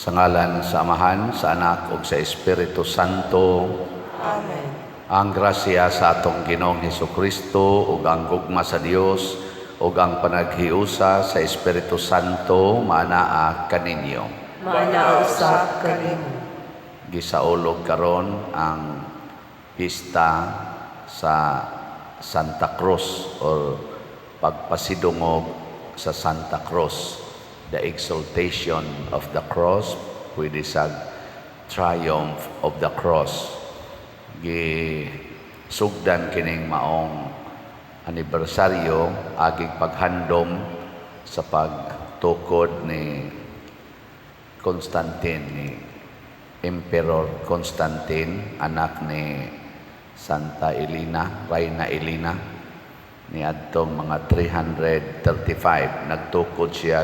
Sa ngalan sa Amahan, sa Anak ug sa Espiritu Santo. Amen. Ang grasya sa atong Ginoong Hesukristo ug ang gugma sa Dios ug ang panaghiusa sa Espiritu Santo maanaa kaninyo. Maanaa usab kanimo. Gisaulog karon ang pista sa Santa Cruz or pagpasidungog sa Santa Cruz, the exaltation of the cross, pwede sa triumph of the cross. Gisugdan kining maong anibersaryo agig paghandom sa pagtukod ni Constantine, ni Emperor Constantine, anak ni Santa Elena, Reyna Elena, niadtong mga 335. Nagtukod siya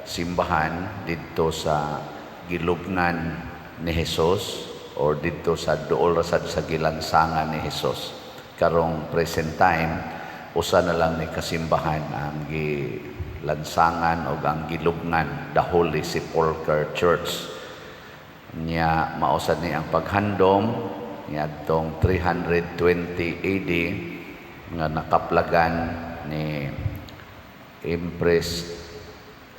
simbahan didto sa gilubngan ni Jesus or didto sa duol ra sad sa gilansangan ni Jesus. Karong present time, usa na lang ni kasimbahan ang gilansangan o ang gilubngan, the Holy Sepulchre Church. Nya mao sad ni ang paghandom niadtong 320 AD nga nakaplagan ni Empress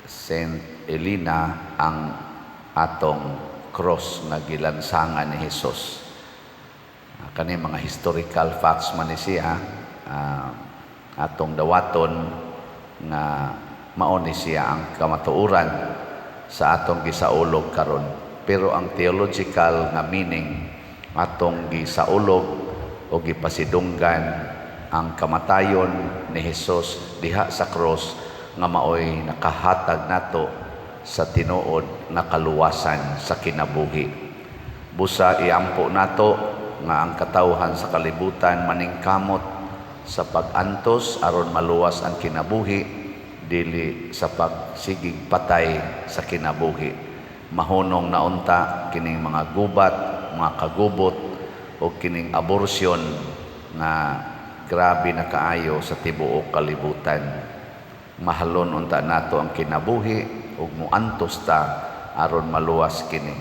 Saint Elena ang atong cross nga gilansangan ni Jesus. Kani mga historical facts man ni siya, atong dawaton nga mao ni siya ang kamatuoran sa atong gisaulog karon. Pero ang theological nga meaning, atong gisaulog o gipasidunggan ang kamatayon ni Hesus diha sa cross nga maoy nakahatag nato sa tinuod nga kaluwasan sa kinabuhi. Busa iampo nato nga ang katawhan sa kalibutan maningkamot sa pag-antos aron maluwas ang kinabuhi, dili sa pagsigig patay sa kinabuhi. Mahunong na unta kining mga gubat, mga kagubot o kining abortion nga grabe na kaayo sa tibuok kalibutan. Mahalon unta nato ang kinabuhi ug muantos ta aron maluwas kini.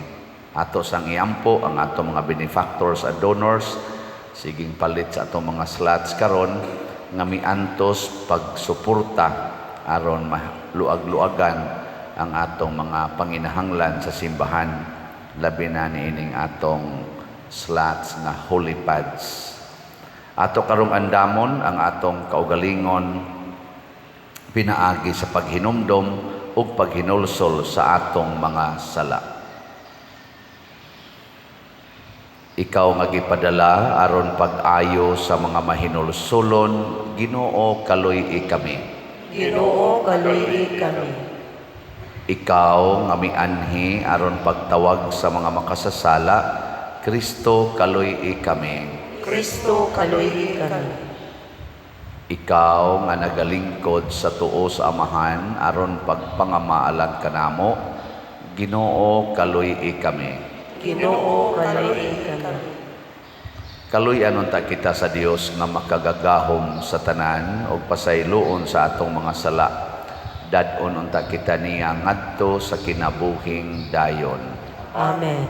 Ato sang iampo ang atong mga benefactors at donors, siging palit sa atong mga slots karon nga miantos pagsuporta aron maluag-luagan ang atong mga panginahanglan sa simbahan, labi na niining atong slots nga holy pads. Ato karong andamon ang atong kaugalingon pinaagi sa paghinumdom ug paghinulsol sa atong mga sala. Ikaw nga gipadala aron pag-ayo sa mga mahinulsolon, Ginoo, kaluy-i kami. Ginoo, kaluy-i kami. Ikaw nga mianhi aron pagtawag sa mga makasasala, Kristo, kaluy-i kami. Kristo, kaluy-i kami. Ikaw nga nagalingkod sa tuo sa Amahan aron pagpangamaalan kanamo, Ginoo, kaluy-i kami. Ginoo, kaluy-i kami. Kaluy-an unta kita sa Dios nga makagagahom sa tanan ug pasayloon sa atong mga sala. Dad-on unta kita niya ngadto sa kinabuhing dayon. Amen.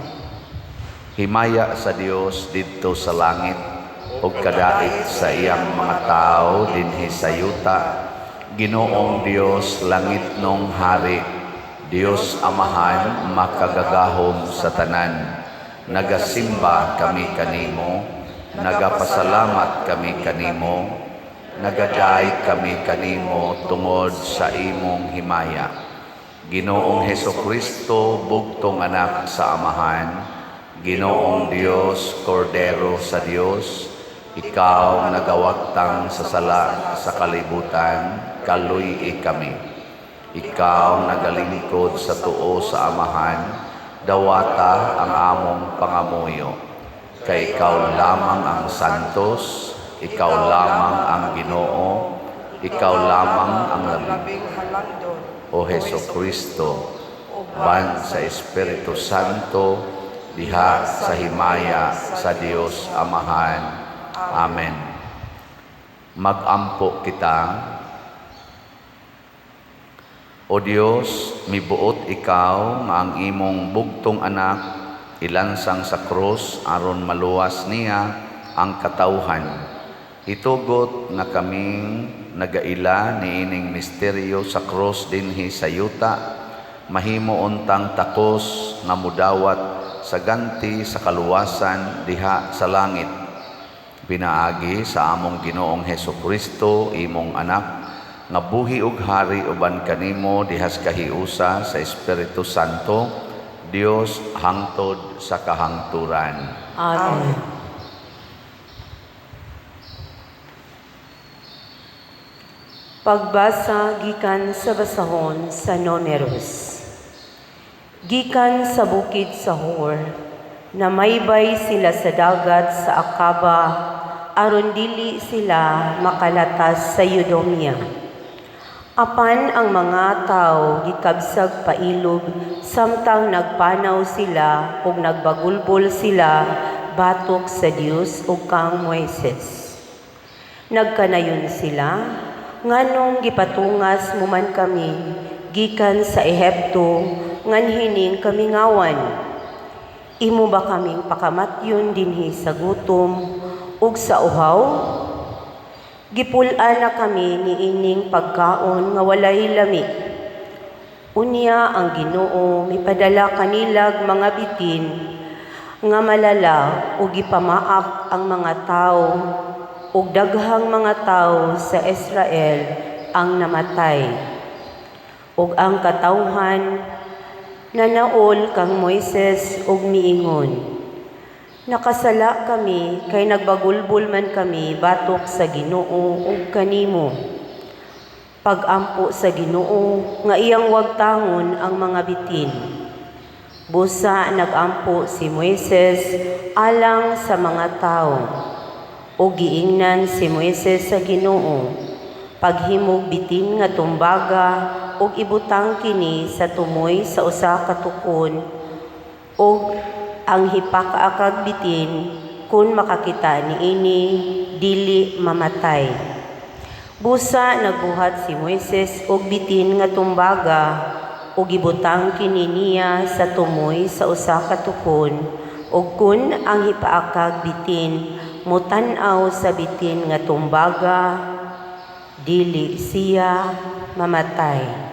Himaya sa Dios didto sa langit ug kadait sa iyang mga tawo dinhi sa yuta. Ginoong Dios, langitnong hari, Dios Amahan makagagahom sa tanan. Nagasimba kami kanimo, nagapasalamat kami kanimo, nagadaig kami kanimo tungod sa imong himaya. Ginoong Hesukristo, bugtong anak sa Amahan, Ginoong Dios, Kordero sa Dios, ikaw nagawagtang sa sala sa kalibutan, kaluy-i kami. Ikaw nagalingkod sa tuo sa Amahan, dawata ang among pangamuyo. Kay ikaw lamang ang santos, ikaw lamang ang Ginoo, ikaw lamang ang labing halangdon. O Hesukristo, ban sa Espiritu Santo, diha sa himaya sa Dios Amahan. Amen. Magampo kita. O Dios, mibuot ikaw nga ang imong bugtong anak ilansang sa krus aron maluwas niya ang katawhan. Itugot nga kaming nagaila niining misteryo sa krus dinhi sa yuta, mahimo untang takos nga mudawat sa ganti sa kaluwasan diha sa langit. Pinaagi sa among Ginoong Hesus Kristo, imong anak, nga buhi ug hari uban kanimo dihas kahiusa sa Espiritu Santo, Dios hangtod sa kahangturan. Amen. Pagbasa gikan sa basahon sa Nomeros. Gikan sa bukid sa Hor, namaybay sila sa dagat sa Akaba, aron dili sila makalatas sa Eudomia. Apan ang mga tawo gikabsag pailob samtang nagpanaw sila ug nagbagulbol sila batok sa Dios ug kang Moises. Nagkanayon sila, nganong gipatungas mo man kami gikan sa Ehipto nganhining kamingawan. Imo ba kaming pakamatyon dinhi sa gutom ug sa uhaw? Gipul-an na kami niining pagkaon nga walay lami. Unya ang Ginoo mipadala kanilag mga bitin nga malala ug gipamaak ang mga tawo ug daghang mga tawo sa Israel ang namatay. Ug ang katawhan nanaol kang Moises ug miingon, nakasala kami kay nagbagulbol man kami batok sa Ginoo ug kanimo. Pagampo sa Ginoo nga iyang wagtangon ang mga bitin. Busa nagampo si Moises alang sa mga tawo. Ug giingnan si Moises sa Ginoo, paghimog bitin nga tumbaga ug ibutang kini sa tumoy sa usa ka tukon ug ang hipakaakag bitin kun makakita niini dili mamatay. Busa nagbuhat si Moises og bitin nga tumbaga ug gibutang kini niya sa tumoy sa usa ka tukon ug kun ang hipaakag bitin motan-aw sa bitin nga tumbaga dili siya mamatay.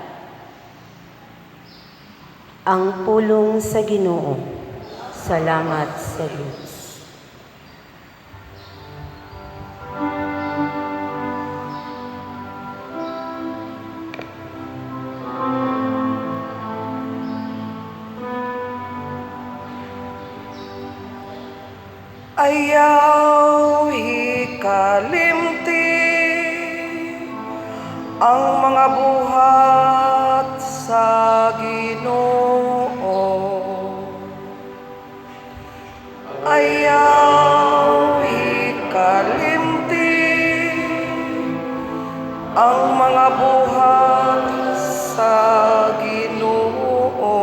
Ang pulong sa Ginoo. Salamat sa Diyos. Ayaw hikalimti ang mga buhat sa Ginoo. Ayaw hikalimti ang mga buhat sa Ginoo.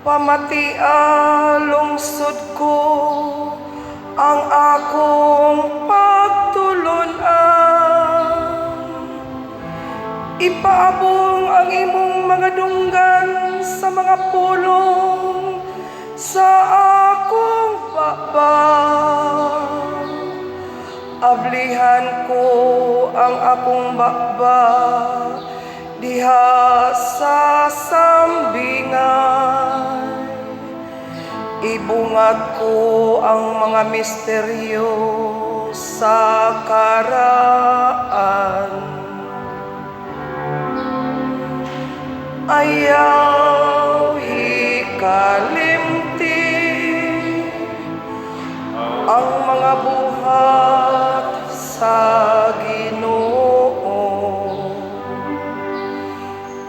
Pamatia lungsod ko ang akong pagtulunan. Ipaabong ang imong mga dunggan sa mga pulong sa akong baba. Ablihan ko ang akong baba diha sa sambingay. Ibungat ko ang mga misteryo sa karaan. Ayaw hikalimti ang mga buhat sa Ginoo.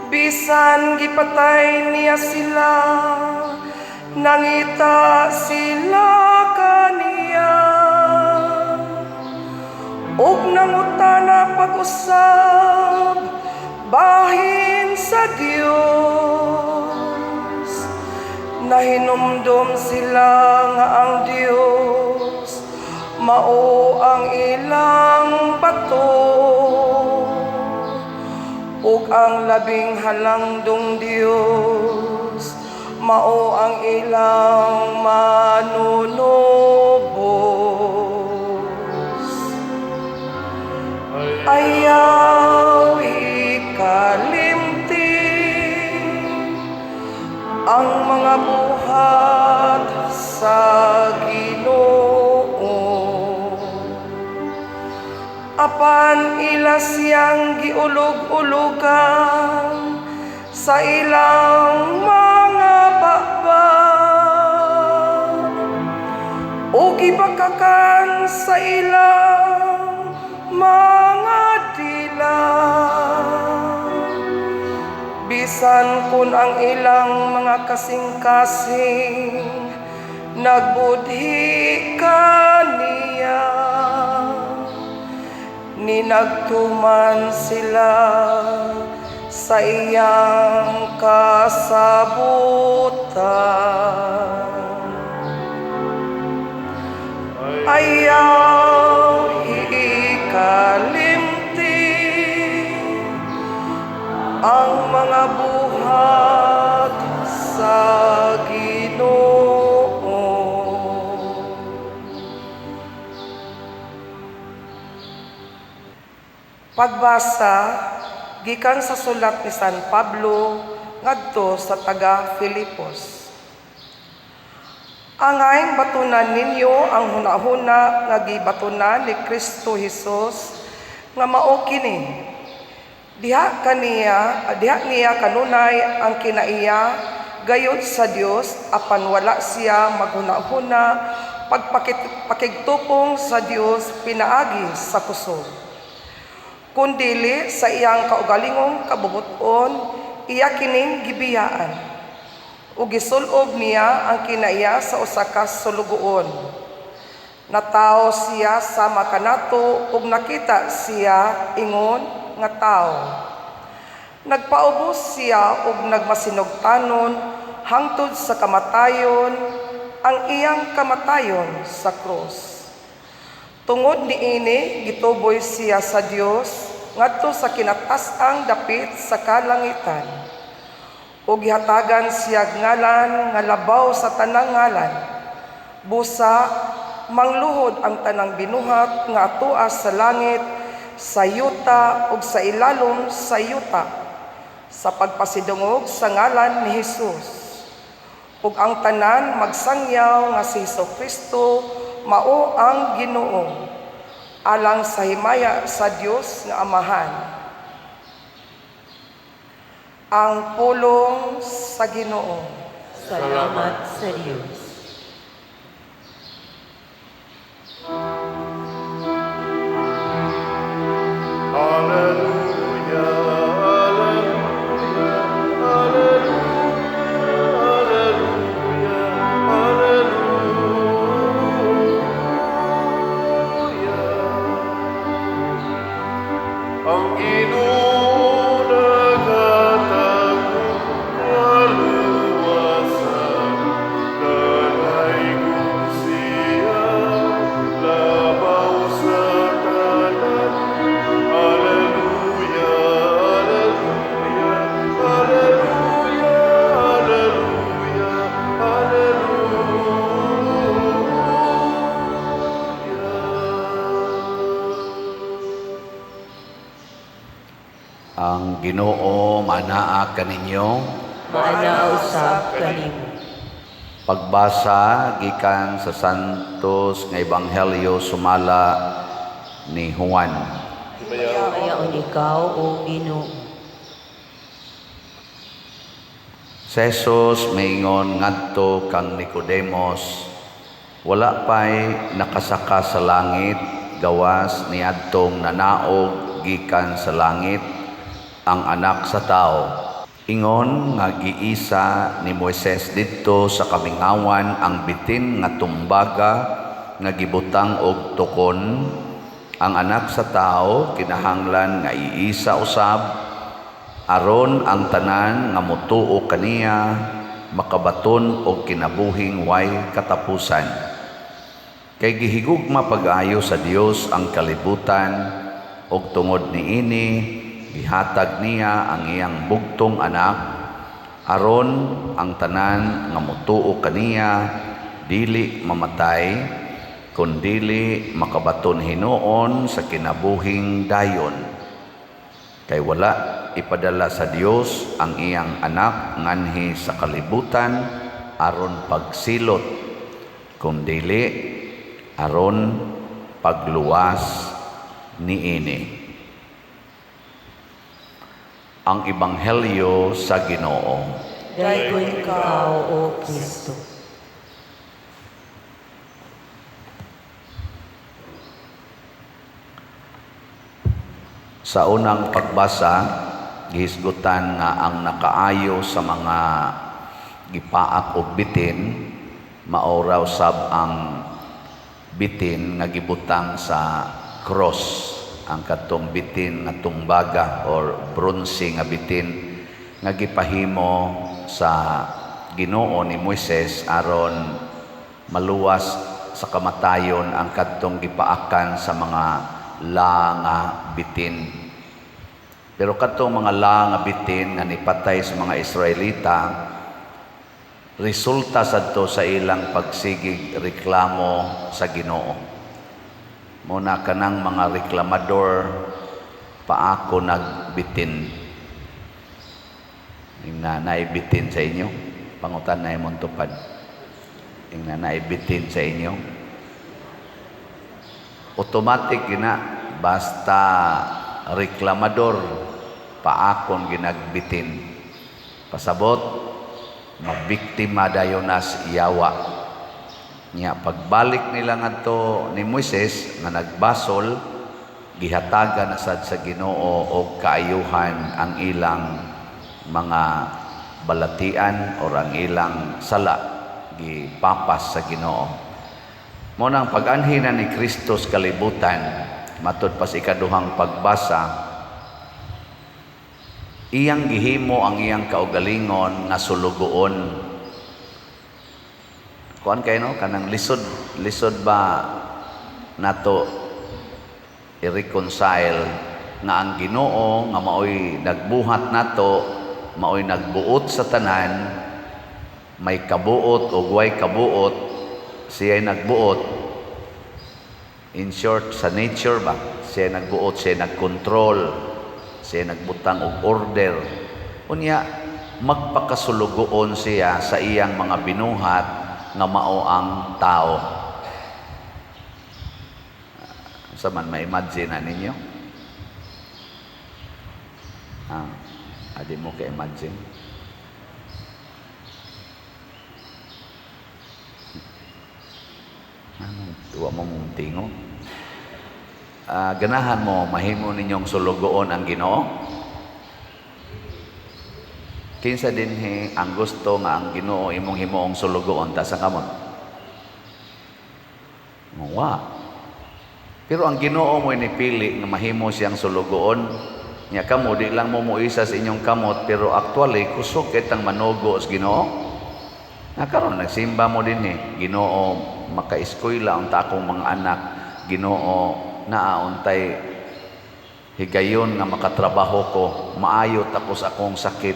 Bisan gipatay niya sila, nangita sila kaniya. Ug nangutana pag-usab bahin sa Dios. Nahinumdom sila nga ang Dios mao ang ilang bato. Ug ang labing halangdong Dios mao ang ilang manunubos. Ayaw ikalimti ang mga buhat sa Ginoo. Apan ila siyang giulog-ulugan sa ilang mga baba ug gibakakan sa ilang mga dila. Bisan kun ang ilang mga kasing-kasing nagbudhi kaniya, ninagtuman sila sa iyang kasabutan. Ayaw ikalimti ang mga buhat sa Ginoo. Pagbasa gikan sa sulat ni San Pablo ngadto sa taga Filipos. Angayng batunan ninyo ang hunahuna nga gibatunan ni Kristo Hesus nga mao kini. Diha niya kanunay ang kinaiya gayud sa Dios, apan wala siya maghunahuna pagpakigtupong sa Dios pinaagi sa kusog. Kundili sa iyang kaugalingong kabubuton, iya kining gibiyaan. Ug gisulob niya ang kinaiya sa usa ka sulugoon. Natawo siya sama kanato ug nakita siya ingon nga tawo. Nagpaubos siya ug nagmasinugtanon hangtod sa kamatayon, ang iyang kamatayon sa krus. Tungod niini gituboy siya sa Dios ngadto sa kinatas-ang dapit sa kalangitan. Ug gihatagan siya ngalan nga labaw sa tanang ngalan. Busa mangluhod ang tanang binuhat nga atoa sa langit, sa yuta ug sa ilalom sa yuta, sa pagpasidungog sa ngalan ni Hesus. Ug ang tanan magsangyaw nga si Hesukristo mao ang Ginoo, alang sa himaya sa Dios nga Amahan. Ang pulong sa Ginoo. Salamat sa Dios. Alleluia, alleluia, alleluia, alleluia, alleluia. Ang Ginoo naghatag kaluwasan, nanaygon siya labaw sa tanan. Alleluia, alleluia, alleluia, alleluia, alleluia. Ang Ginoo manaa kaninyo. Maanaa usab kanimo. Pagbasa gikan sa Santos nga Ebanghelyo sumala ni Juan. Himayaon ikaw, o Ginoo. Si Jesus miingon ngadto kang Nicodemos, wala pa'y nakasaka sa langit gawas niadtong nanaog gikan sa langit ang anak sa tao. Ingon nga giisa ni Moises didto sa kamingawan ang bitin nga tumbaga nga gibutang og tukon. Ang anak sa tao kinahanglan nga iisa usab aron ang tanan nga motuo kaniya makabaton og kinabuhing way katapusan. Kay gihigugma pag-ayo sa Dios ang kalibutan ug tungod niini gihatag niya ang iyang bugtong anak aron ang tanan nga motuo kaniya dili mamatay kundili makabaton hinuon sa kinabuhing dayon. Kay wala ipadala sa Dios ang iyang anak nganhi sa kalibutan aron pagsilot, kundili aron pagluwas niini. Ang Ebanghelyo sa Ginoo. Daygon ikaw, O Kristo. Sa unang pagbasa, gihisgutan nga ang nakaayo sa mga gipaak og bitin mao raw sab ang bitin nga gibutang sa cross, ang katong bitin nga tumbaga or bronze nga bitin nga gipahimo sa Ginoo ni Moises aron maluwas sa kamatayon ang kadtong gipaakan sa mga la nga bitin. Pero kadtong mga la nga bitin nga nipatay sa mga Israelita, resulta sadto sa ilang pagsigig reklamo sa Ginoo. Muna kanang mga reklamador paako nagbitin. Ingna naibitin sa inyo, pangutan na imong tupad. Ingna naibitin sa inyo. Automatic gina basta reklamador paakon ginagbitin. Pasabot mabiktima dayon nas yawa. Nya pagbalik nila ngadto ni Moises nga nagbasol, gihatagan na sad sa Ginoo og kaayuhan ang ilang mga balatian or ang ilang sala, gipapas sa Ginoo. Mao nang pag-anhi na ni Kristo sa kalibutan, matud pa sa ikaduhang pagbasa, iyang gihimo ang iyang kaugalingon nga sulugoon. Kuan kayo no, kanang lisod, lisod ba nato i-reconcile nga ang Ginoo nga maoy nagbuhat nato, maoy nagbuot sa tanan, may kabuot o way kabuot, siya'y nagbuot. In short, sa nature ba, siya'y nagbuot, siya'y nagkontrol, siya'y nagbutang og order. Unya, magpakasulugoon siya sa iyang mga binuhat nga mao ang tao. Sa man ma-imagine na ninyo? Adi mo ka-imagine? Ano, tuwa mo mong tingo? Ganahan mo, mahimo ninyong sulugoon ang Ginoo? Kinsa dinhi ang gusto nga ang Ginoo imong himuong sulugoon ta sa kamot? Wa. Pero ang Ginoo mo inipili nga mahimo siyang sulugoon. Nya kamo di lang mo moisa sa inyong kamot, pero actually kusog kitang manugo sa Ginoo. Nga karon nagsimba mo dinhi, Ginoo makaeskwela unta akong mga anak, Ginoo naa untay higayon nga makatrabaho ko, maayo tapos akong sakit,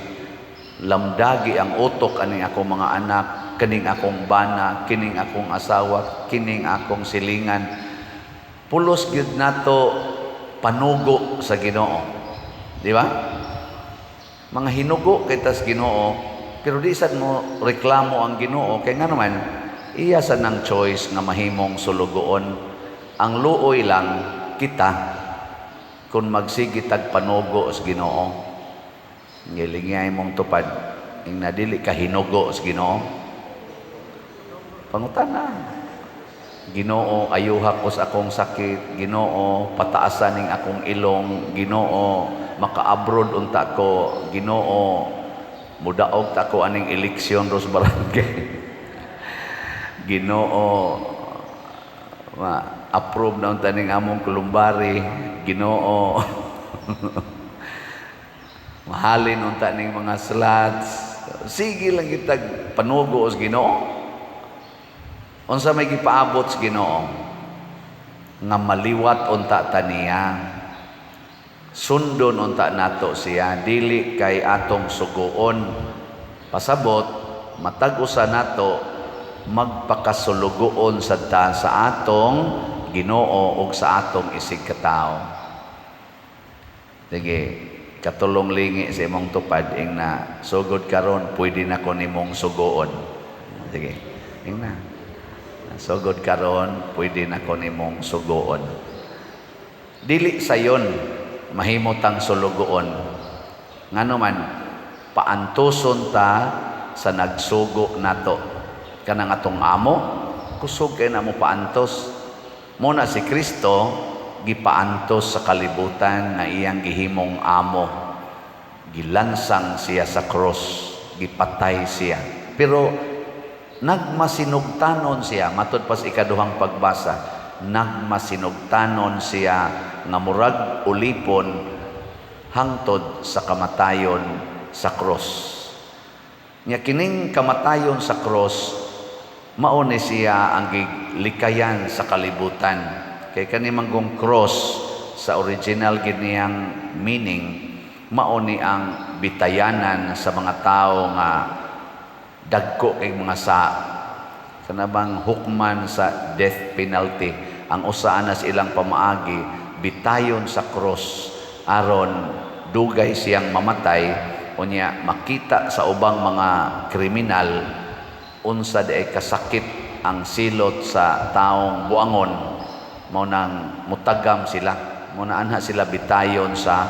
lamdagi ang utok aning akong mga anak, kining akong bana, kining akong asawa, kining akong silingan. Pulos gyud nato panugo sa Ginoo. Di ba? Mga hinugo kita sa Ginoo, pero di sad mo reklamo ang Ginoo kay nga naman iya sad nang choice nga mahimong sulugoon. Ang luoy lang kita kung magsige tag panugo sa Ginoo. Ngilingay mong tupad ing nadili ka hinugo sa Ginoo. Pangutana. Ginoo, ayuha ko sa akong sakit. Ginoo, pataasan ning akong ilong. Ginoo, maka-abroad unta ko. Ginoo, mudaog ta ko aning eleksyon ros barangay. Ginoo, ma-approve na unta ning among kulumbari. Ginoo, mahalin unta ning mga slots. Sige lang kitag panugo sa Ginoo. Unsa may gipaabot sa Ginoo nga maliwat unta ta niya. Sundon unta nato siya, dili kay atong suguon. Pasabot, matag usa nato magpakasulugoon sad ta sa atong Ginoo ug sa atong isig katawo. Sige, katulong lingi sa imong tupad, ingna, "Sugod karon pwede na ko nimong suguon." Sige, ingna, "Sugod karon pwede na ko nimong suguon." Dili sayon mahimo tang sulugoon. Ngano man, paantuson ta sa nagsugo nato. Kanang atong amo, kusog kay na mo paantos. Mao na si Kristo gipaantos sa kalibutan nga iyang gihimong amo. Gilansang siya sa cross, gipatay siya. Pero nagmasinugtanon siya, matud pa sa ikaduhang pagbasa, nagmasinugtanon siya nga murag ulipon hangtod sa kamatayon sa cross. Nya kining kamatayon sa cross, mao ni siya ang gilikayan sa kalibutan. Kay kani manggong cross, sa original gid niyang meaning, mao ni ang bitayanan sa mga tao nga dagko kay mga sa kanabang hukman sa death penalty. Ang usa ana sa ilang pamaagi, bitayon sa cross aron dugay siyang mamatay, unya makita sa ubang mga kriminal unsa diay kasakit ang silot sa taong buangon, mao nang mutagam sila. Mao na anha sila bitayon sa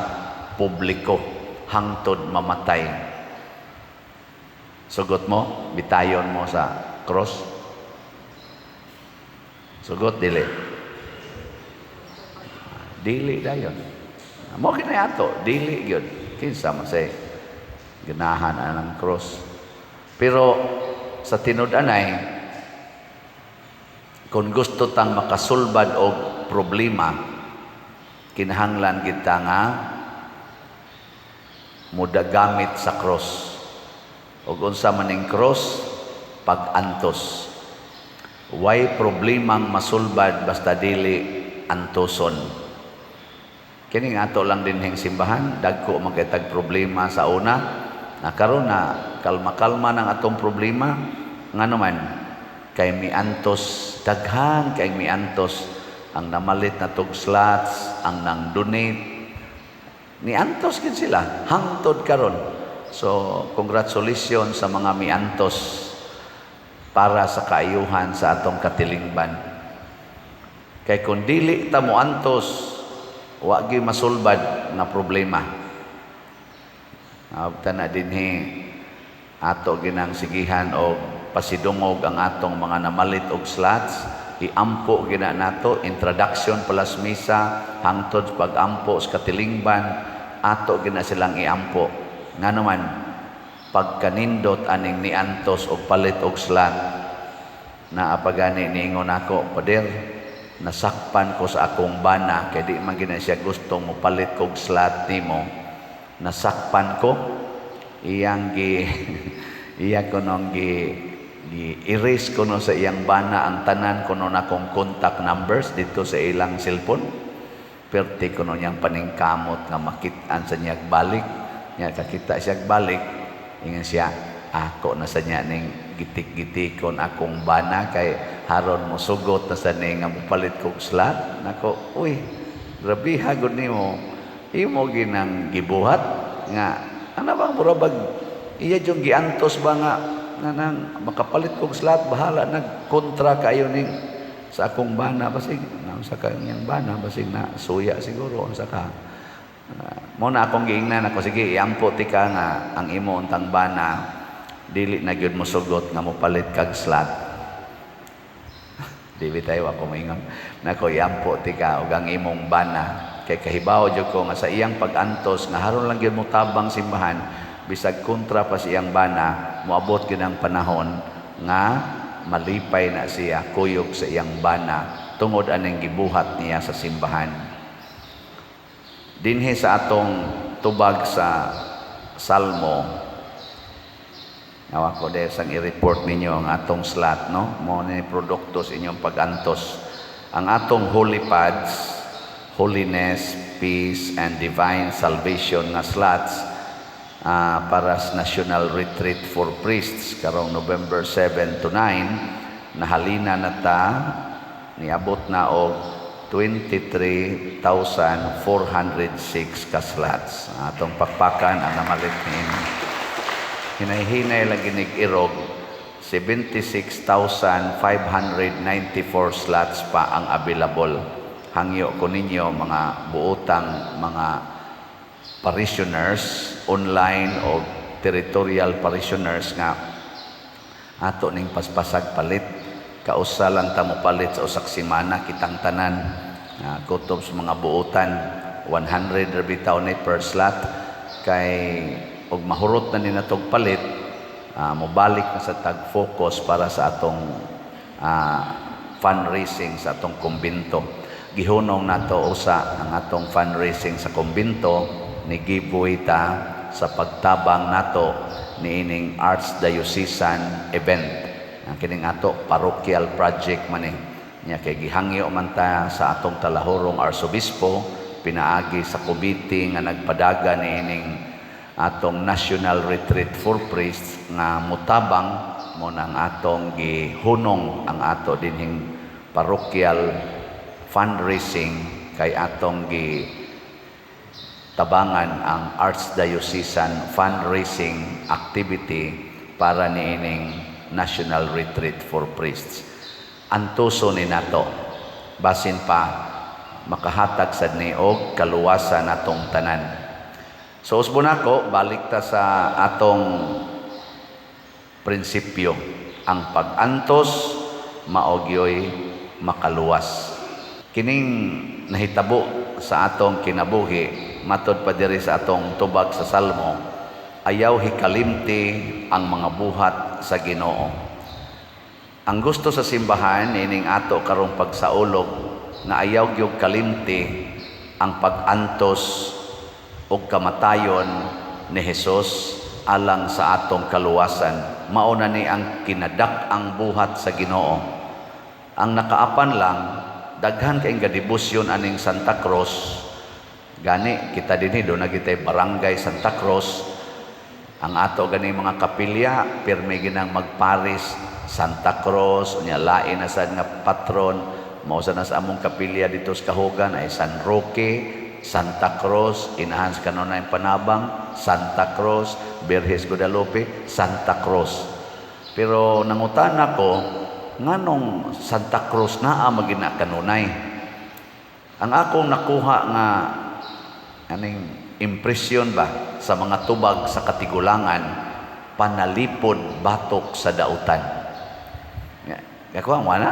publiko hangtod mamatay. Sugot mo bitayon mo sa cross? Sugot, dili? Dili dayon. Mao kini ato, dili gyud. Kinsa man say ganahan anang cross? Pero sa tinud-anay, kung gusto tang makasulbad og problema, kinahanglan kita nga mudagamit sa cross. Ug unsa maning cross? Pag-antos. Way problemang masulbad basta dili antoson. Kini nga ato lang dinhing simbahan, dagko man kay tag problema sa una. Na karon na kalma-kalma ng atong problema, ngano man kay miantos, daghan kay miantos, ang namalit na tog slots, ang nang donate, niantos gid sila hangtod karon. So congratulations sa mga miantos para sa kaayuhan sa atong katilingban. Kay kung dili ta moantos, wa gyud masulbad nga problema. Abta na dinhi, ato ginang sigihan og pasidungog ang atong mga namalit og slots. Iampo gina nato, introduction palas misa hangtod pag-ampo sa katilingban, ato gina silang iampo. Ngano man, pagkanindot aning niantos og palit og slot, naa pa gani niingon ako, "Pader, nasakpan ko sa akong bana," kay di man gina siya gustong mopalit kog slot nimo. Nasakpan ko, iyang gi iya kunong gi gi erase kuno sa iyang bana ang tanan kuno na akong contact numbers dito sa ilang cellphone. Perti kuno niyang paningkamot nga makit-an sa niya balik niya. Kakita siya balik, ingon siya, "Ako na sa niya ning gitik-gitikon akong bana kay haron mo sugot na sa ning nga mopalit kog slot." Nako, uy, grabiha gud nimo, imo ginang gibuhat nga ana bang mura bag iya jung giantos ba nga nga nang makapalit kog slot, bahala nagkontra kayo ning sa akong bana. Basig na sa kanyang bana, basig na suya siguro unsa ka. Mo na akong giingnan ako, "Sige, iampo tika nga ang imo untang bana dili na gyud mo sugot nga mopalit kag slot." Di bitaw ako moingon nako, "Iampo tika og ang imong bana," kay kahibaw jud ko nga sa iyang pag-antos nga haron lang gyud mo tabang simbahan bisag kontra pa sa iyang bana, moabot gyud ang panahon nga malipay na siya kuyog sa iyang bana tungod aning gibuhat niya sa simbahan. Dinhi sa atong tubag sa Salmo, Awa ko dahil sang i-report ninyo ang atong slot, no? Mo ni produkto sa inyong pag-antos. Ang atong holy pads, Holiness, Peace and Divine Salvation nga slots para sa National Retreat for Priests karong November 7 to 9. Nahalina na ta, niabot na og 23,406 ka slots. Atong pakpakan ang namalit niini. Hinay-hinay lagi nig-irog, 76,594 slots pa ang available. Hangyo ko ninyo, mga buotang mga parishioners online o territorial parishioners, nga ato ning paspasag palit. Kausa lang ta mo palit sa usak semana kitang tanan. Kutob sa mga buotan, 100 ra bitaw ni per slot, kay og mahurot na ni natog palit, mobalik na sa tag focus para sa atong fundraising sa atong kumbinto. Gihunong nato usa ang atong fundraising sa kumbinto ni giveaway ta sa pagtabang nato niining Archdiocesan event. Ang kining ato parochial project man eh. Nya kay gihangyo man ta sa atong talahurong arsobispo pinaagi sa committee nga nagpadaga niining atong National Retreat for Priests nga mutabang mo nang atong gihunong ang ato dinhing parochial fundraising kay atong gi tabangan ang Archdiocesan fundraising activity para niining National Retreat for Priests. Antuso ni nato, basin pa makahatag sad ni og kaluwasan natong tanan. So usbon nako, balik ta sa atong prinsipyo. Ang pag-antos mao gyoy makaluwas. Kining nahitabo sa atong kinabuhi, matod pa diri sa atong tubag sa Salmo, ayaw hikalimti ang mga buhat sa Ginoo. Ang gusto sa simbahan ining ato karong pagsaulog nga ayaw gyud kalimti ang pag-antos ug kamatayon ni Hesus alang sa atong kaluwasan. Mao na ni ang kinadak-ang buhat sa Ginoo. Ang nakaapan lang, daghan kay gadebosyon aning Santa Cruz. Gani kita dinhi do na kitay barangay Santa Cruz. Ang ato gani mga kapilya pirmi ginang magparis Santa Cruz, unya lain na sad nga patron. Mao sa na sa among kapilya dito sa Kahugan ay San Roque, Santa Cruz, inahan sa kanunay Panabang, Santa Cruz, Birhes Guadalupe, Santa Cruz. Pero nangutana ko, nganong Santa Cruz naa magina kanunay? Ang akong nakuha nga aning impresyon ba sa mga tubag sa katigulangan, panalipod batok sa dautan. Nga wala?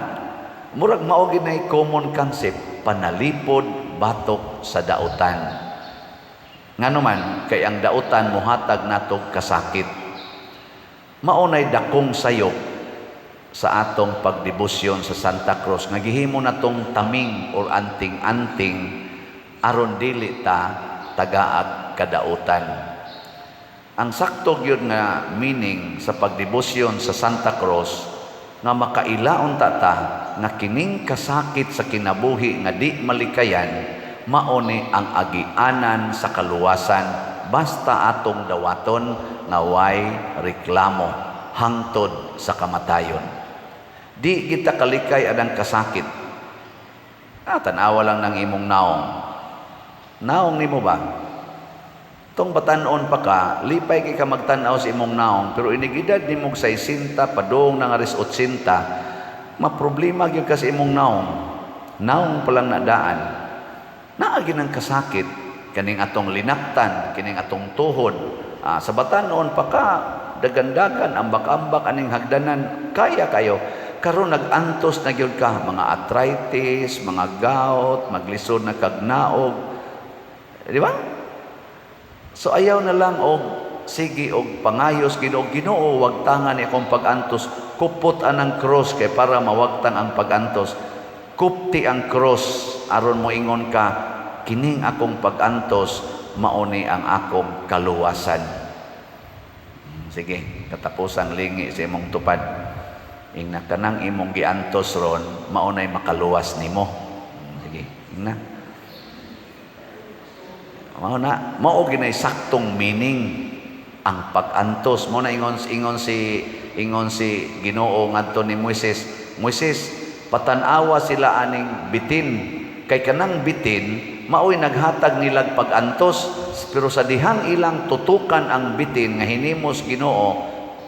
Murag mao gid nay common concept, panalipod batok sa dautan. Ngano man kay ang dautan mohatag natog kasakit. Mao nay dakong sayop sa atong pagdebosyon sa Santa Cruz nga gihimo natong taming or anting-anting aron dili ta tagaag kadautan. Ang sakto gyud nga meaning sa pagdebosyon sa Santa Cruz nga makailaon ta ta nga kining kasakit sa kinabuhi nga di malikayan mao ni ang agianan sa kaluwasan basta atong dawaton nga way reklamo hangtod sa kamatayon. Di kita kalikay anang kasakit. Tan-awa lang ng imong naong. Naong nimo ba? Tong batan-on pa ka, lipay kay ka magtan-aw sa imong naong, pero inig-edad nimog 60, padung na nga ris 80, maproblema gyud ka sa imong naong. Naong pa lang nadaan. Naa gyud ang kasakit kaning atong linaktan, kining atong tuhod. Sa batan-on pa ka, dagandagan, ambak-ambak aning hagdanan, kaya kayo. Karon nag-antos na gyud ka, mga arthritis, mga gout, maglisod na kagnaog. Di ba? So ayaw na lang og sige og pangayos Ginoo, Ginoo wagtangan ni akong pag-antos, kupot anang cross kay para mawagtang ang pag-antos. Kupti ang cross aron moingon ka kining akong pag-antos mao ni ang akong kaluwasan. Sige, katapusang lingi sa imong tupad. Ingna kanang imong giantos ron mao nay makaluwas nimo. Sige, ingna. Mao na, mao ginay saktong meaning ang pag-antos. Mo na ingon si Ginoo ngadto ni Moises, "Moises, patan-awa sila aning bitin, kay kanang bitin maoy naghatag nilag pag-antos." Pero sa dihang ilang tutukan ang bitin nga hinimos Ginoo,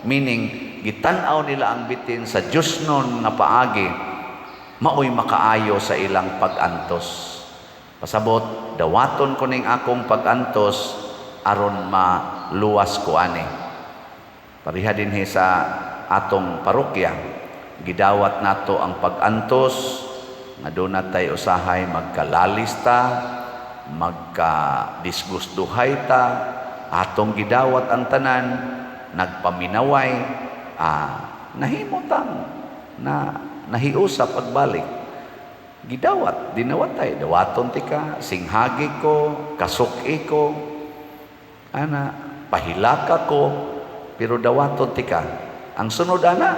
meaning gitan-aw nila ang bitin sa Diyosnon nga paagi, maoy makaayo sa ilang pag-antos. Pasabot, dawaton ko ning akong pag-antos aron maluwas ko ani. Pareha dinhi sa atong parokya, gidawat nato ang pag-antos nga doon tay usahay magkalalis ta, magka-disgustuhay ta, atong gidawat ang tanan, nagpaminaway, nahimutang na nahiusa pagbalik. Gidawat, dinawatay, dawaton tika, singhagi ko, kasuki ko, ana, pahilaka ko, pero dawaton tika. Ang sunod ana,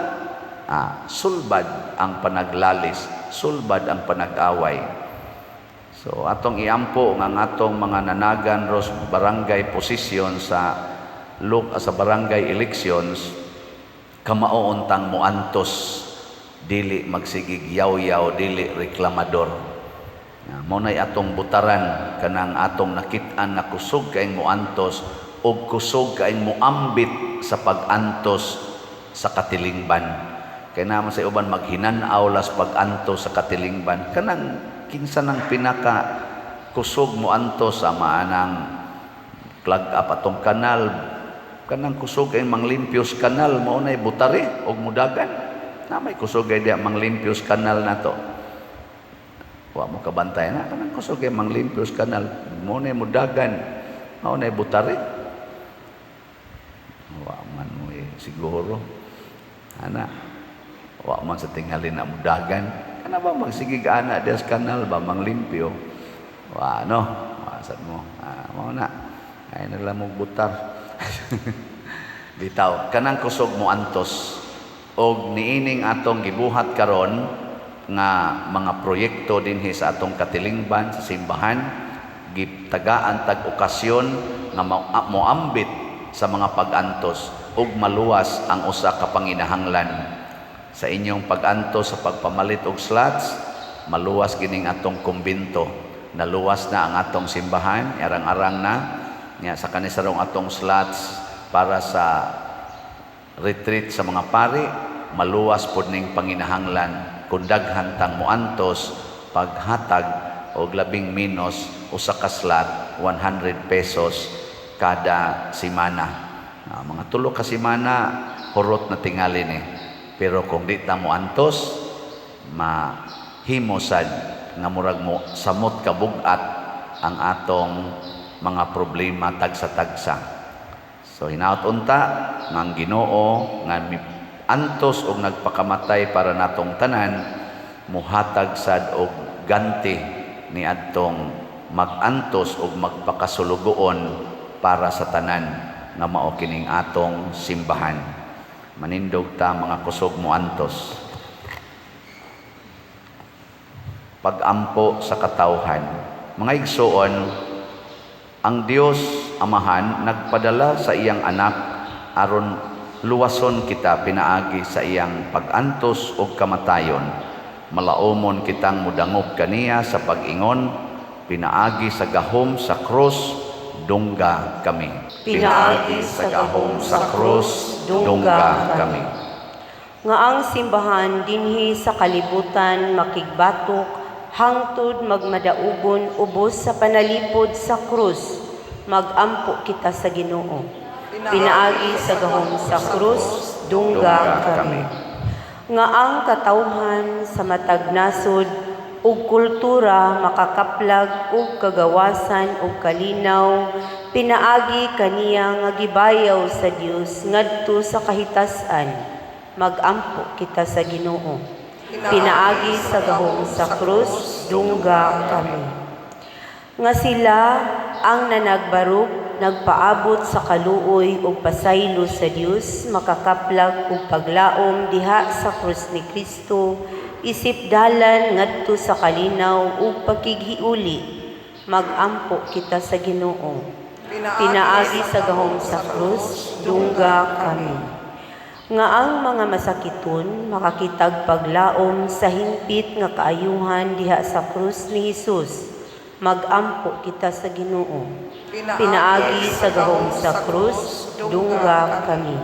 sulbad ang panaglalis, sulbad ang panag-away. So atong iampo nga ang atong mga nanagan ros barangay posisyon sa barangay elections, kamao untang moantos, dili magsigig yaw-yaw, dili reklamador. Mao nay atong butaran kanang atong nakit-an nga kusog kaayong moantos og kusog kaayong moambit sa pag-antos sa katilingban. Kay naman sa uban maghinan-aw las pag-antos sa katilingban, kanang kinsa nang pinaka kusog moantos sa maanang plug up atong kanal, kanang kusog ay manglimpyos kanal, mao nay butari og mudagan na may kusog ay diya manglimpyos kanal nato. Wa mo kabantay na kanang kusog ay manglimpyos kanal, mao nay mudagan, mao nay butari. Wa man mo eh, siguro ana, wa man sa tingali na mudagan. Kana ba magsigig ana diya sa kanal ba manglimpyo? Wa no, wa sad mo. Mao na ay nala mo butar. Bitaw, kanang kusog mo antos og niining atong gibuhat karon nga mga proyekto dinhi sa atong katilingban sa simbahan, gitagaan tag okasyon nga moambit sa mga pag-antos ug maluwas ang usa ka panginahanglan. Sa inyong pag-antos sa pagpamalit og slots, maluwas gining atong kumbento. Naluwas na ang atong simbahan, arang-arang na nya sa kanisarong atong slots para sa retreat sa mga pari, maluwas pod ning panginahanglan kung daghan tang moantos paghatag og labing menos usa ka slot, 100 pesos kada semana. Mga 3 ka semana hurot na tingali ni. Pero kung di ta moantos, mahimo sad nga murag mo samot kabugat ang atong mga problema tagsa-tagsa. So hinaot unta nga ang Ginoo nga antos og nagpakamatay para natong tanan, muhatag sad og ganti ni adtong magantos og magpakasulugoon para sa tanan nga mao kining atong simbahan. Manindog ta, mga kusog moantos. Pagampo sa katawhan. Mga igsoon, ang Dios Amahan nagpadala sa iyang anak aron luwason kita pinaagi sa iyang pag-antos ug kamatayon. Malaumon kitang mudangop kaniya sa pag-ingon, "Pinaagi sa gahom sa krus, dungga kami." Pinaagi sa gahom sa krus, dungga kami. Nga ang simbahan dinhi sa kalibutan makigbatok hangtod magmadaugon ubos sa panalipod sa krus, magampo kita sa Ginoo. Pinaagi sa gahom sa krus, dungga kami. Nga ang katawhan sa matag nasod ug kultura makakaplag ug kagawasan ug kalinaw pinaagi kaniya nga gibayaw sa Dios ngadto sa kahitas-an, magampo kita sa Ginoo. Pinaagi sa gahom sa krus, dungga kami. Nga sila ang nanagbarog nagpaabot sa kaluoy ug pasaylo sa Dios makakaplag ug paglaom diha sa krus ni Kristo isip dalan ngadto sa kalinaw ug pakighiuli, Magampo kita sa Ginoo. Pinaagi sa gahom sa krus, dungga kami. Nga ang mga masakiton makakitag paglaom sa hingpit nga kaayuhan diha sa krus ni Hesus. Magampo kita sa Ginoo. Pinaagi sa gahom sa krus, dungga kami.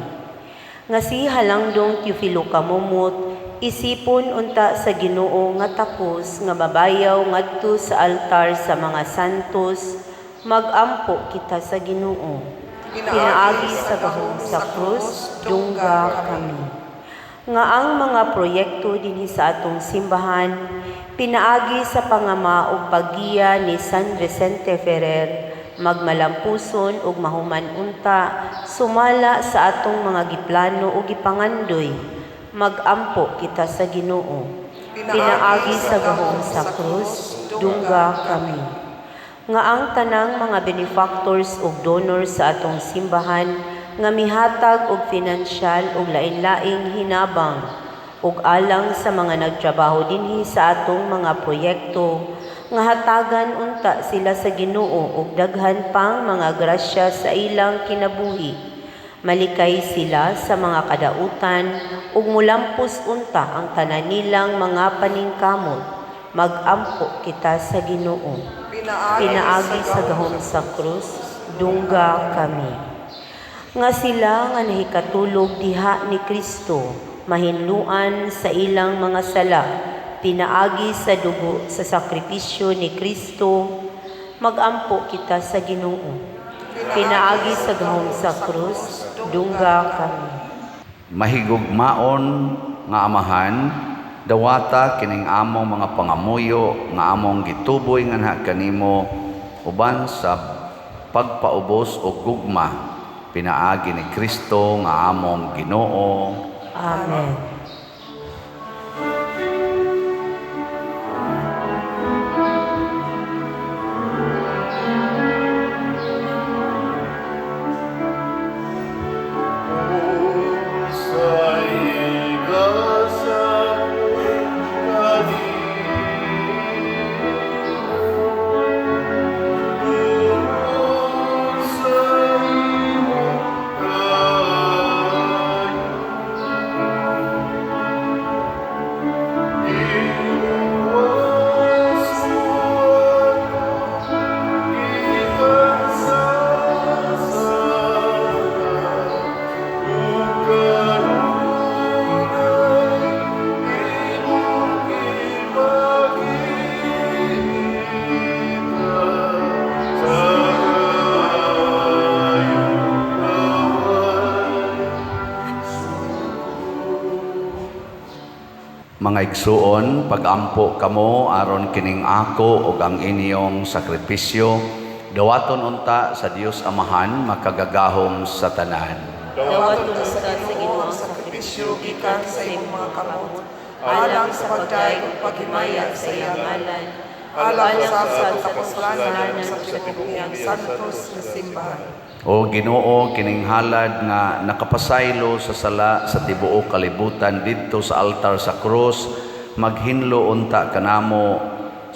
Nga si Halangdong Teofilo Camomot, isipon unta sa Ginoo nga takos nga mabayaw ngadto sa altar sa mga santos, magampo kita sa Ginoo. Pinaagi sa gahom sa krus, dungga kami. Nga ang mga proyekto dinhi sa atong simbahan, pinaagi sa pangama ug paggiya ni San Vicente Ferrer, magmalampuson ug mahuman unta sumala sa atong mga giplano ug gipangandoy. Magampo kita sa Ginoo. Pinaagi sa gahom sa krus, dungga kami. Nga ang tanang mga benefactors ug donors sa atong simbahan nga mihatag og pinansyal ug lain-laing hinabang ug alang sa mga nagtrabaho dinhi sa atong mga proyekto, nga hatagan unta sila sa Ginoo og daghan pang mga grasya sa ilang kinabuhi. Malikay sila sa mga kadautan ug mulampos unta ang tanan nilang mga paningkamot. Magampo kita sa Ginoo. Pinaagi sa gahom sa krus, dungga kami. Nga sila nga nahikatulog diha ni Kristo, mahinluan sa ilang mga sala, pinaagi sa dugo sa sakripisyo ni Kristo, magampo kita sa Ginoo. Pinaagi sa gahom sa krus, dungga kami. Mahigugmaon nga Amahan, dawata kining among mga pangamuyo nga among gituboy nganha kanimo uban sa pagpaubos og gugma pinaagi ni Kristo nga among Ginoo. Amen. Sa igasa kanimo, tungod sa imong kaayo, giluwas mo ako gikan sa sala, ug kanunay imong gipakita sa kaayo nga way Mga igsuon, pagampo kamo aron kining ako ug ang inyong sakripisyo dawaton unta sa Dios Amahan makagagahom sa tanan. Dawaton unta sa Ginoo ang sakripisyo gikan sa imong mga kamot, alang sa pagdayeg ug paghimaya sa iyang ngalan, alang sa atong kapuslanan ug sa tibuok niyang santos nga simbahan. O Ginoo, kining halad nga nakapasaylo sa sala sa tibuok kalibutan didto sa altar sa krus, maghinlo unta kanamo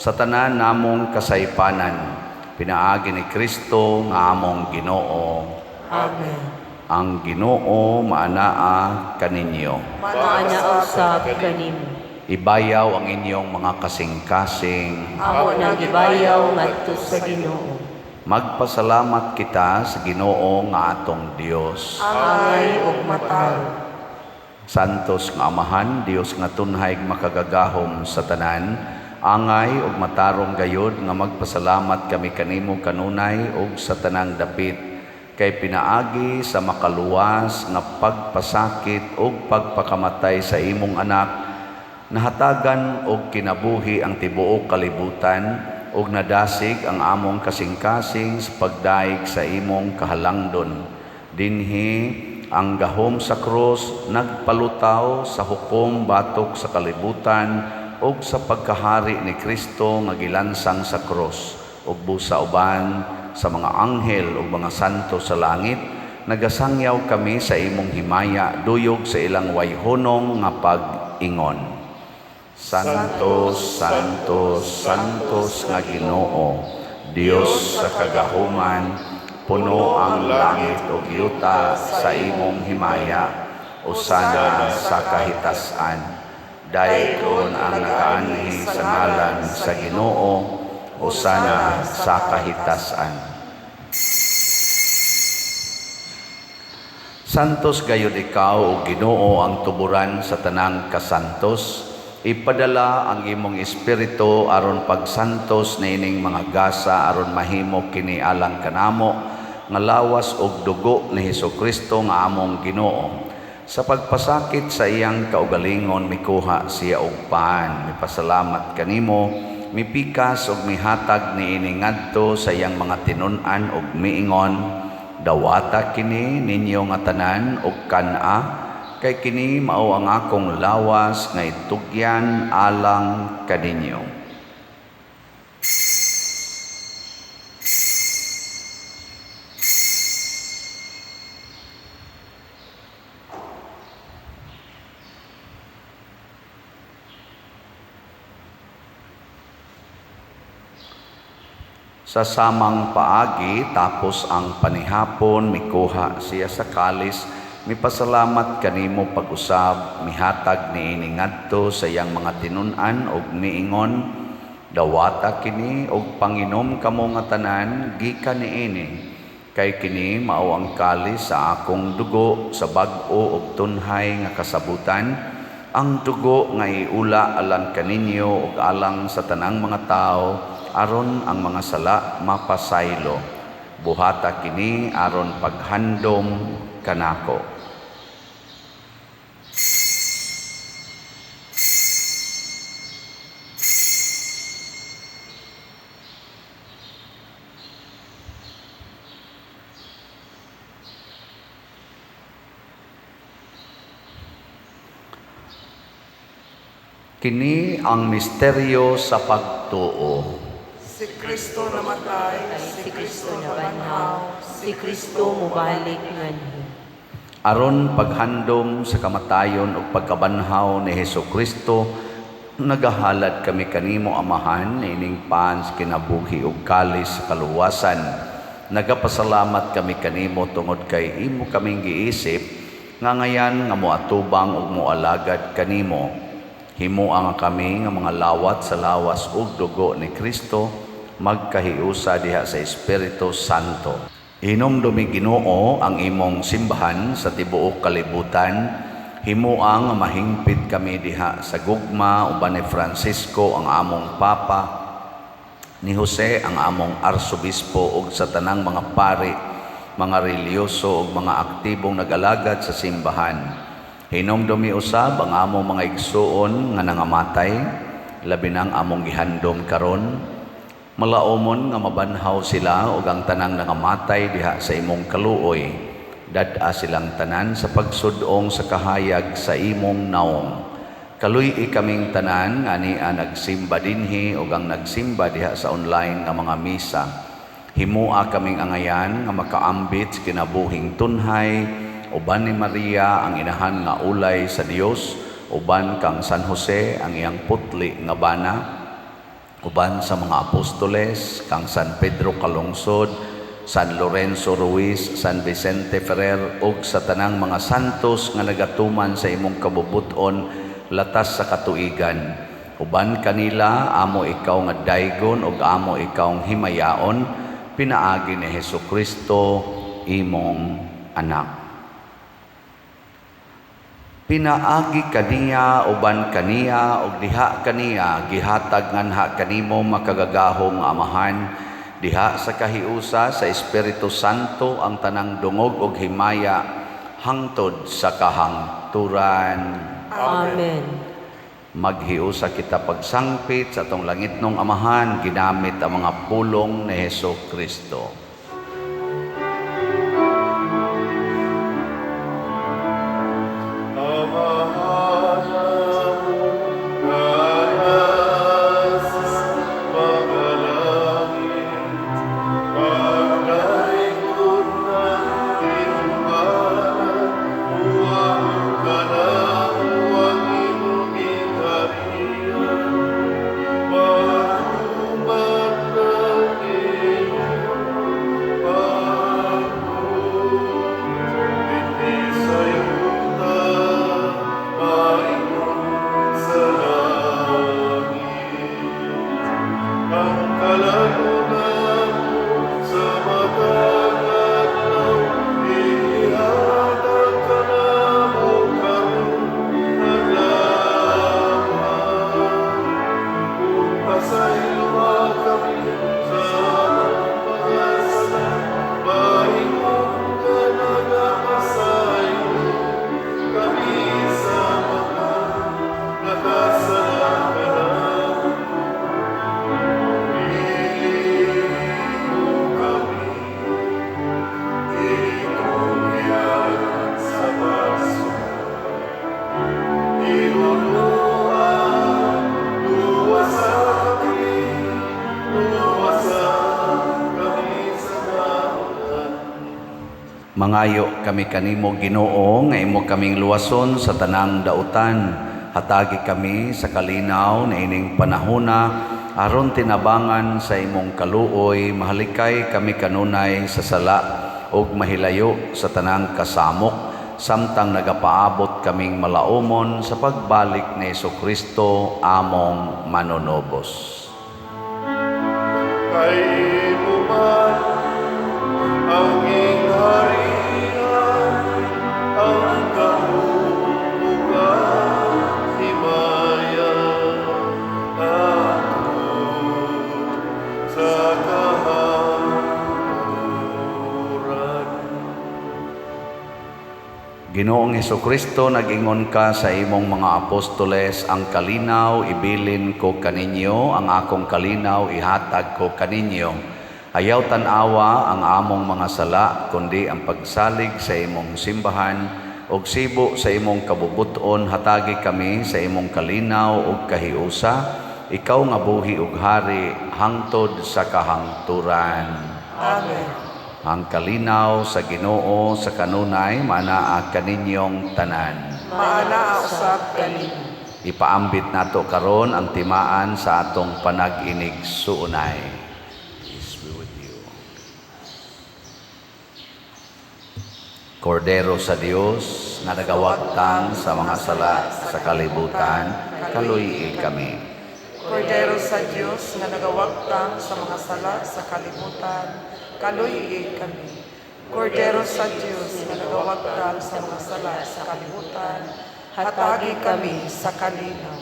sa tanan namong kasaypanan. Pinaagi ni Kristo nga among Ginoo. Amen. Ang Ginoo maanaa kaninyo. Maanaa usab kanimo. Ibayaw ang inyong mga kasing-kasing. Amo nang gibayaw ngadto sa Ginoo. Magpasalamat kita sa Ginoo nga atong Dios. Angay ug matarong. Santos nga Amahan, Dios nga tunhay makagagahom sa tanan, angay ug matarong gayod nga magpasalamat kami kanimo kanunay ug sa tanang dapit, kay pinaagi sa makaluwas nga pagpasakit ug pagpakamatay sa imong anak, nahatagan og kinabuhi ang tibuok kalibutan ug nadasig ang among kasing-kasing sa pagdaig sa imong kahalangdon. Dinhi ang gahom sa krus nagpalutaw sa hukom batok sa kalibutan ug sa pagkahari ni Kristo nga gilansang sa krus ug busa uban sa mga anghel ug mga santo sa langit, nagasangyaw kami sa imong himaya duyog sa ilang wayhunong nga pag-ingon. Santos, Santos, Santos nga Ginoo, Dios sa kagahuman, puno ang langit ug yuta sa imong himaya. Usana sa kahitasan. Daygon ang nagaanhi sa ngalan sa Ginoo, usana sa kahitasan. Santos gayud ikaw, o Ginoo, ang tuburan sa tanang kasantos. Ipadala ang imong espiritu aron pagsantos niining mga gasa aron mahimo kini alang kanamo nga lawas ug dugo ni Hesukristo nga among Ginoo. Sa pagpasakit sa iyang kaugalingon mikuha siya og pan, mipasalamat kanimo, mipikas ug mihatag niini ngadto sa iyang mga tinun-an ug miingon: "Dawata kini ninyo nga tanan ug kan-a, kay kini mao ang akong lawas nga itugyan alang kaninyo." Sa samang paagi, tapos ang panihapon, mikuha siya sa kalis, mipasalamat kanimo pag-usab, mihatag niini ngadto sa iyang mga tinun-an ug miingon: "Dawata kini ug panginom kamo nga tanan gikan niini, kay kini mao ang kalis sa akong dugo sa bag-o ug tunhay nga kasabutan, ang dugo nga iula alang kaninyo ug alang sa tanang mga tawo aron ang mga sala mapasaylo. Buhata kini aron paghandom kanako." Kini ang misteryo sa pagtuo. Si Kristo namatay, Si Kristo nabanhaw, si Kristo mubalik nganhi. Aron paghandom sa kamatayon ug pagkabanhaw ni Hesus Kristo, nagahalad kami kanimo, Amahan, ining pan sa kinabuhi ug kalis sa kaluwasan. Nagapasalamat kami kanimo tungod kay imo kaming giisip nga ngayan nga moatubang ug moalagad kanimo. Himoa nga kami nga mga lawat sa lawas ug dugo ni Kristo magkahiusa diha sa Espiritu Santo. Hinumdumi, Ginoo, ang imong simbahan sa tibuok kalibutan. Himoa nga mahingpit kami diha sa gugma uban ni Francisco ang among Papa, ni Jose ang among Arsobispo ug sa tanang mga pari, mga relihiyoso ug mga aktibong nag-alagad sa simbahan. Hinumdumi usab ang among mga igsuon nga nangamatay, labi nang among gihandom karon. Malaumon nga mabanhaw sila ug ang tanang nangamatay diha sa imong kaluoy. Dad-a silang tanan sa pagsud-ong sa kahayag sa imong naong. Kaluy-i kaming tanan nga ania nagsimba dinhi ug ang nagsimba diha sa online nga mga misa. Himoa kaming angayan nga makaambit sa kinabuhing tunhay uban ni Maria ang inahan nga ulay sa Dios, uban kang San Jose ang iyang putli nga bana, uban sa mga apostoles, kang San Pedro Calungsod, San Lorenzo Ruiz, San Vicente Ferrer ug sa tanang mga santos nga nagatuman sa imong kabubut-on latas sa katuigan. Uban kanila amo ikaw nga daygon ug amo ikaw himayaon pinaagi ni Hesukristo imong anak. Pinaagi kaniya, uban kaniya ug diha kaniya, gihatag nganha kanimo, makagagahom nga Amahan, diha sa kahiusa sa Espiritu Santo ang tanang dungog ug himaya hangtod sa kahangturan. Amen. Maghiusa kita pagsangpit sa atong langitnong Amahan ginamit ang mga pulong ni Hesus Kristo. Amahan nga nasa mga langit, pagdaigong ang imong ngalan, muabot kanamo ang imong gingharian, matuman ang Ang kalagunan sa matag adlaw, ihatag kanamo karong adlaw. Ug pasayloa kami sa among mga sala, maingon nga nagapasaylo kami sa mga nakasala kanamo. Dili mo kami itugyan sa pagsuway. Ginoo, luwasa kami, luwasa kami sa dautan. Mangayo kami kanimo, Ginoo, nga imo kaming luwason sa tanang dautan. Hatagi kami sa kalinaw na ining panahona aron tinabangan sa imong kaluoy mahalikay kami kanunay sa sala ug mahilayo sa tanang kasamok samtang nagapaabot kaming malaumon sa pagbalik ni Kristo among manunubos. Kay imo man ang gingharian, ang gahom ug ang himaya, hangtod sa kahangturan. Ginoong Hesukristo, nag-ingon ka sa imong mga apostoles, "Ang kalinaw ibilin ko kaninyo, ang akong kalinaw ihatag ko kaninyo." Ayaw tan-awa ang among mga sala, kundi ang pagsalig sa imong simbahan, ug sibo sa imong kabubuton, hatagi kami sa imong kalinaw ug kahiusa, ikaw nga buhi ug hari hangtod sa kahangturan. Amen. Ang kalinaw sa Ginoo sa kanunay maanaa kaninyong tanan. Maanaa usab kanimo. Ipaambit nato karon ang timaan sa atong panag-inig-suunay. Peace be with you. Kordero sa Dios nga nagawagtang sa mga sala sa kalibutan, kaluy-i kami. Kordero sa Dios nga nagawagtang sa mga sala sa kalibutan, kaluy-i kami. Kordero sa Dios nga nagawagtang sa mga sala sa kalibutan, hatagi kami sa kalinaw.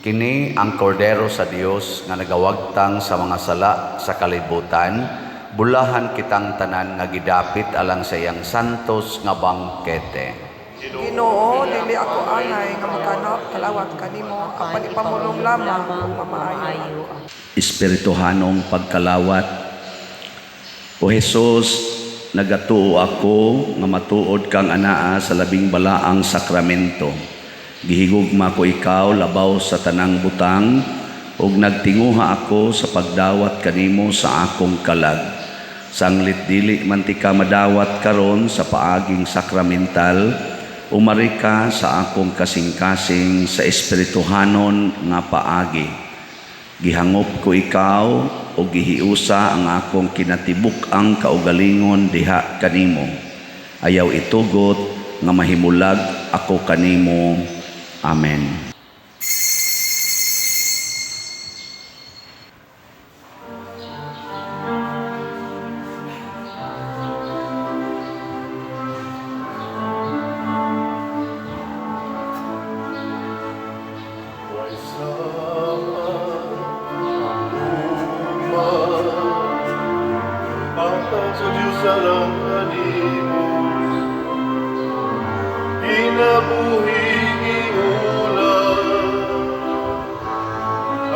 Kini ang Kordero sa Dios nga nagawagtang sa mga sala sa kalibutan, bulahan kitang tanan nga gidapit alang sa iyang santos nga bangkete. Ginoo, dili ako angay nga makalawat kanimo, apan ipamulong lamang ug mamaayo ako. Espirituhanong pagkalawat. O Jesus, nagatuo ako nga matuod kang anaa sa labing balaang sakramento. Gihigugma ko ikaw labaw sa tanang butang ug nagtinguha ako sa pagdawat kanimo sa akong kalag. Sanglit dili man tika madawat karon sa paaging sakramental, umari ka sa akong kasing-kasing sa espirituhanon nga paagi. Gihangop ko ikaw o gihiusa ang akong kinatibuk-ang kaugalingon diha kanimo. Ayaw itugot nga mahimulag ako kanimo. Amen. Way sama ang gugma, Hatag sa Diyos alang kanimo, kinabuhing iulang,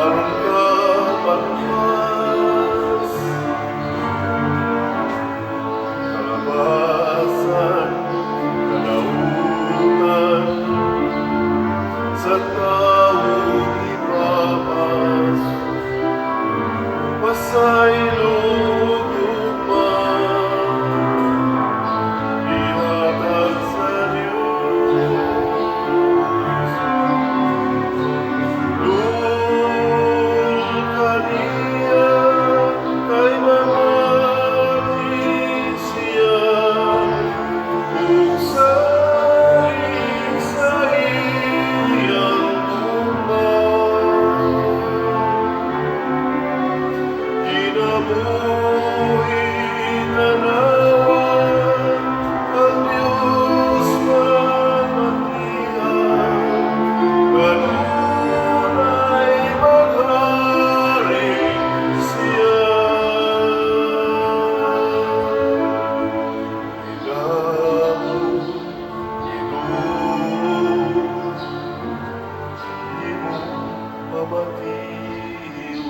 aron ka maluwas. Kalabasan, kalautan, sa tao ipapas, pasaylo gugma, ihatag sa Diyos. Dul kaniya kay mamati siya, ug salig sa iyang gugma. pamation.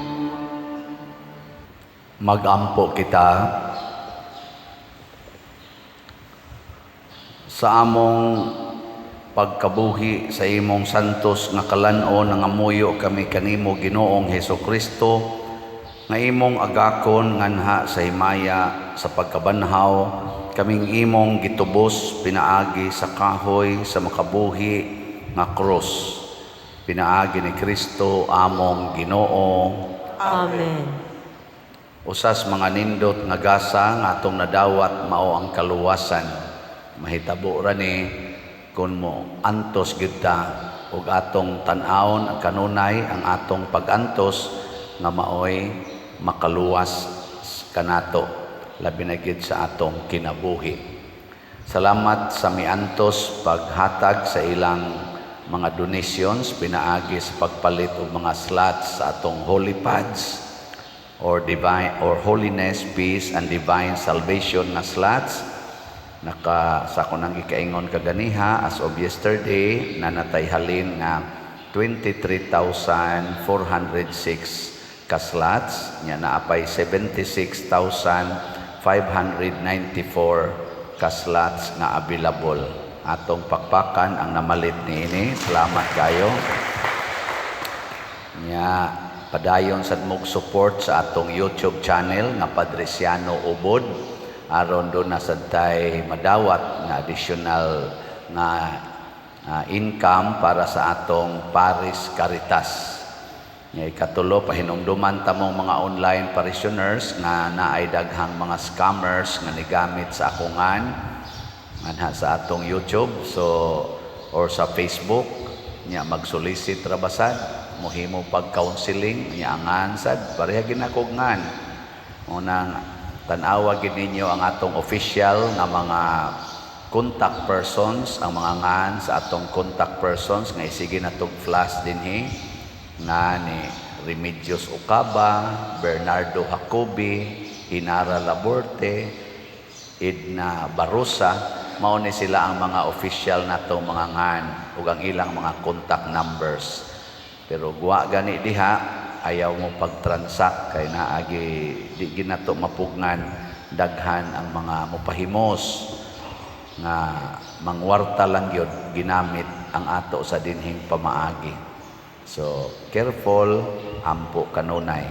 Magampo kita. Sa among pagkabuhi sa imong santos nga kalan-on, nangamuyo kami kanimo, Ginoong Hesukristo, nga imong agakon nganha sa himaya sa pagkabanhaw, kaming imong gitubos pinaagi sa kahoy sa makabuhi nga krus. Pinaagi ni Kristo among Ginoo. Amen. Usas mga nindot nga gasa nga atong nadawat mao ang kaluwasan. Mahitabo ra ni kung mo antos gyud ta ug atong tan-awon ang kanunay ang atong pag-antos nga maoy makaluwas kanato, labi na gyud sa atong kinabuhi. Salamat sa miantos paghatag sa ilang mga donations pinaagi sa pagpalit og mga slots sa atong holy pads or divine or holiness, peace and divine salvation nga slots. Naka sa ako nang gikaingon kaganiha, as of yesterday nanatay halin nga 23,406 ka slots nya, naapay 76,594 ka slots nga available. Atong pakpakan ang namalit niini. Salamat kayo. Nya padayon sad mog support sa atong YouTube channel nga Padriciano Ubod aron do na sad tay madawat nga additional nga income para sa atong Parish Caritas. Nya ikatulo, pahinumduman ta mong mga online parishioners nga naay daghang mga scammers nga nigamit sa akongan nganha sa atong YouTube so or sa Facebook. Nya magsolicit ra basad, mohimo pag counseling, nya angan sad pareha ginakog ngan. Unang tan-awa gid ninyo ang atong official nga mga contact persons, ang mga ngan sa atong contact persons nga isige natog flash dinhi, nga ni Remedios Ocaba, Bernardo Jacobi, Inara Laborte, Edna Barosa. Mao ni sila ang mga official nato mga ngan ug ang ilang mga contact numbers. Pero guwa gani diha, ayaw mo pagtransact kay naagi di ginato mapugngan, daghan ang mga mopahimos nga mangwarta lang gyud ginamit ang ato sa dinhing pamaagi. So careful, ampo kanunay.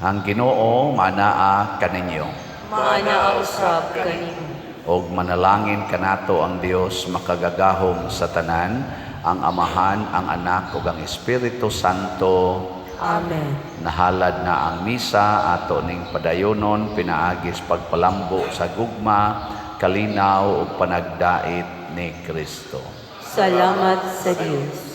Ang Ginoo manaa kaninyo. Maanaa usab kanimo. Og manalangin kanato ang Dios makagagahom sa tanan, ang Amahan, ang Anak ug ang Espiritu Santo. Amen. Nahalad na ang misa, ato ning padayonon pinaagis pagpalambo sa gugma, kalinaw ug panagdait ni Kristo. Salamat sa Dios.